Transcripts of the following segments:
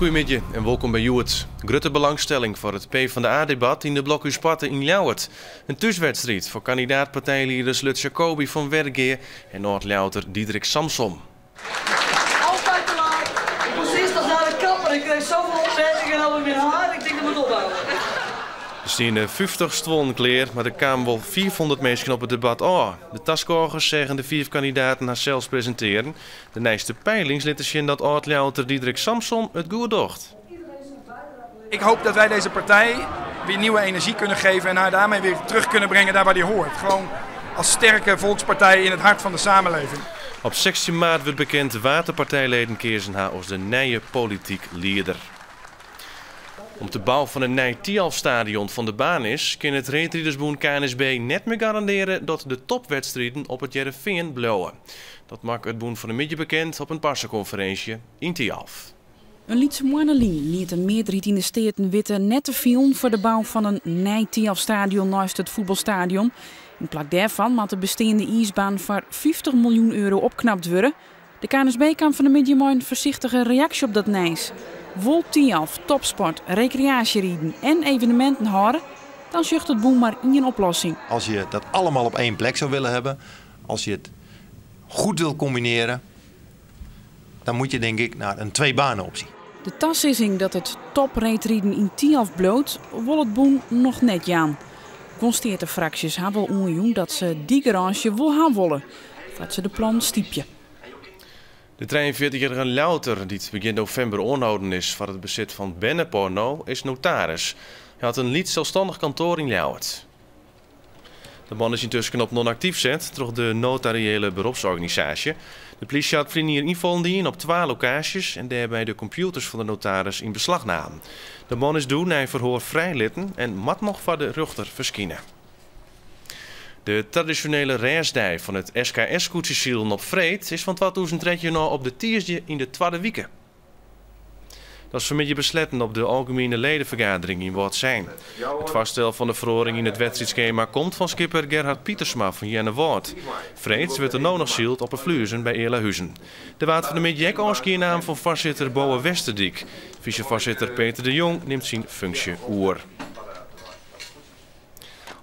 Goeiemiddei en wolkom by Hjoed. Grutte belangstelling foar it PvdA-debat yn de Blokhúspoarte yn Ljouwert. In thúswedstriid foar kandidaat-partijlieders Lutz Jacobi fan Wergea en âld-Ljouwerter Diederik Samsom. Altijd te laat. Ik moest eerst nog naar de kapper. Ik kreeg zoveel opmerkingen over mijn haar. Ik denk dat moet ophouden. Der stiene 50 stuollen klear, mar der kamen wol 500 minsken op it debat ôf. De taskôgers seagen de fiif kandidaten harsels presintearjen. De nijste peilings litte sjen dat âld-Ljouwerter Diederik Samsom it goed docht. Ik hoop dat wij deze partij weer nieuwe energie kunnen geven en haar daarmee weer terug kunnen brengen daar waar die hoort. Gewoon als sterke volkspartij in het hart van de samenleving. Op 16 maart wurdt bekend wa't de partijleden keazen ha as de nije polityk lieder. Om't de bou fan in nij Thialfstadion fan de baan is, kin it reedridersbûn KNSB net mear garandearje dat de topwedstriden op It Hearrenfean bliuwe. Dat makke it bûn fan 'e middei bekend op in parsekonferinsje yn Thialf. In lytse moanne lyn liet in mearderheid yn de Steaten witte net te fielen foar de bou fan in nij Thialfstadion neist it fuotbalstadion. Yn plak dêrfan moat de besteande iisbaan foar 50 miljoen euro opknapt wurde. De KNSB kaam fan 'e middei mei in foarsichtige reaksje op dat nijs. Wol Thialf topsport, rekreaasjeriden en eveneminten hâlde, dan sjocht it bûn mar ien oplossing. Als je dat allemaal op één plek zou willen hebben, als je het goed wil combineren, dan moet je denk ik naar een twee-banen-optie. De tasizzing dat it topreedriden yn Thialf bliuwt, wol it bûn noch net jaan. Guon steatefraksjes ha wol oanjûn dat se dy garânsje wol ha wolle foar't se de plannen stypje. De 43-jarige Ljouwerter, dy't begjin novimber oanholden is foar it besit fan berneporno, is notaris. Hy hat in lyts selsstannich kantoar yn Ljouwert. De man is yntusken op non-aktyf set troch de notariële beropsorganisaasje. De plysje hat ferline jier ynfallen dien op twa lokaasjes en dêrby de kompjûters fan de notaris yn beslach naam. De man is doe nei ferhoar frijlitten en moat noch foar de rjochter ferskine. De tradisjonele rêstdei fan it SKS-skûtsjesilen op freed is fan 2013 ôf op de tiisdei yn de twadde wike. Dat is fanmiddei besletten op de algemiene ledefergadering yn Wâldsein. It foarstel fan de feroaring yn it wedstriidskema komt fan skipper Gerhard Pietersma fan Earnewâld. Freeds wurdt der no noch syld op 'e Fluezen by Ealahuzen. Der waard fan 'e middei ek ôfskie naam fan foarsitter Bowe Westerdyk. Vicefoarsitter Peter de Jong nimt syn funksje oer.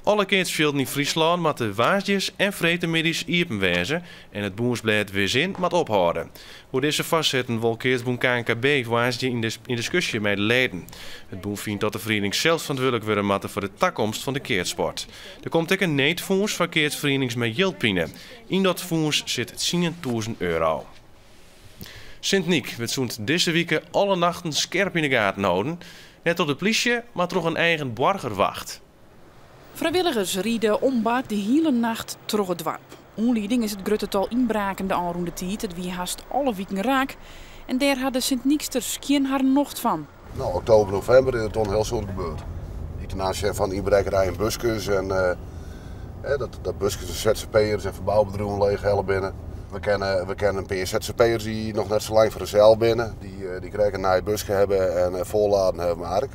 Alle keatsfjilden yn Fryslân moatte woansdeis en freedtemiddeis iepen wêze en it bûnsblêd Weerzin moat ophâlde. Oer dizze foarsetten wol keatsbûn knkb woansdei yn diskusje mei de leden. It bûn fynt dat de ferienings sels ferantwurdlik wurde moatte foar de takomst fan de keatssport. Der komt ek in needfûns foar keatsferienings mei jildpine. Yn dat fûns sit 10,000 euro. Sint Nyk wurdt sûnt dizze wike alle nachten skerp yn de gaten holden. Net troch de plysje, mar troch in eigen boargerwacht. Frijwilligers ride om bar de hiele nacht troch it doarp. Oanlieding is it grutte tal ynbraken de ôfrûne tiid. It wie hast alle wiken raak. En dêr ha de Sint Nyksters skjin harren nocht fan. No, oktober, novimber is it dan hiel soad gebeurd. Itenaansjen fan ynbrekkerij yn buskes en dat, dat buskes de ZZP'ers en ferboubedriuwen leechhelle binne. We kenne, we kenne in pear ZZP'ers dy't noch net sa lang foar harsels binne. Dy, dy krekt in nij buske hawwe en folladen hawwe mei ark.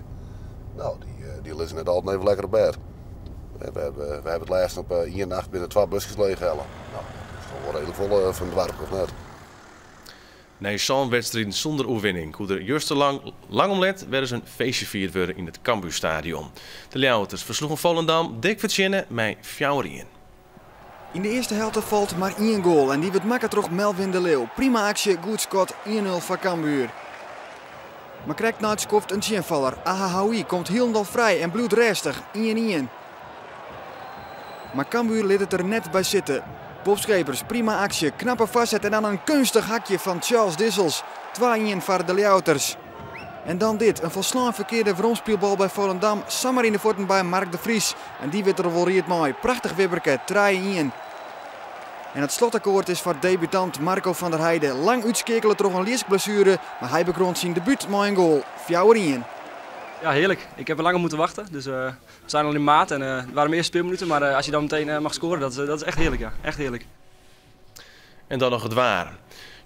No, dy, dy lizze net altyd even lekker op bêd. We hawwe, we hawwe it lêsten op ien nacht binne twa buskes leechhelle. No, dat is toch wol reedlik folle foar in doarp, of net? Nei sân wedstriden sûnder oerwinning koe der juster lang, lang om let wer ris in feestje fierd wurde yn it Cambuurstadion. De Ljouwerters fersloegen Volendam dik fertsjinne mei 4-1. Yn de earste helte falt mar ien goal en dy wurdt makke troch Melvin de Leeuw. Prima aksje, goed skot, 1-0 foar Cambuur. Mar krekt nei it skoft in tsjinfaller. Ahahoui komt hielendal frij en bliuwt rêstich, 1-1. Mar Cambuur lit it der net by sitte. Bob Schepers, prima aksje, knappe foarset en dan in keunstich hakje fan Charles Dissels. 2-1 foar de Ljouwerters. En dan dit, in folslein ferkearde weromspylbal by Volendam, samar yn de fuotten by Mark de Vries. En dy wit der wol ried mei. Prachtich wibberke, 3-1. En it slotakkoart is foar debutant Marco van der Heide. Lang útskeakele troch in ljiskblessuere, mar hy bekroant syn debút mei in goal. 4-1. Ja, heerlijk. Ik heb er lang op moeten wachten. Dus we zijn al in maart en het waren meer speelminuten. Maar als je dan meteen mag scoren, dat is echt heerlijk. Ja. Echt heerlijk. En dan noch it waar.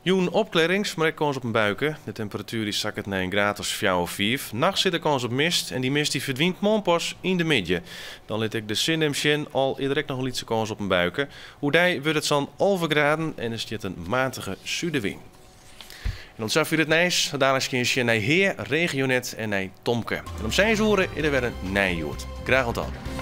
Jûn opklearrings, mar ek kâns op in buike. De temperatuer dy sakket nei in graad as fjouwer of fiif. Nachts sit der kâns op mist en dy mist dy ferdwynt moarn pas yn de middei. Dan lit ek de sinne him sjen, al is der ek noch in lytse kâns op in buike. Oerdei wurdt it sa'n 11 graden en der stiet in matige sudewyn. En oant safier it nijs. Daliks kinne je sjen nei Hea, Regionet en nei Tomke. En om 6 oere is der wer in nij Hjoed. Graach oant dan.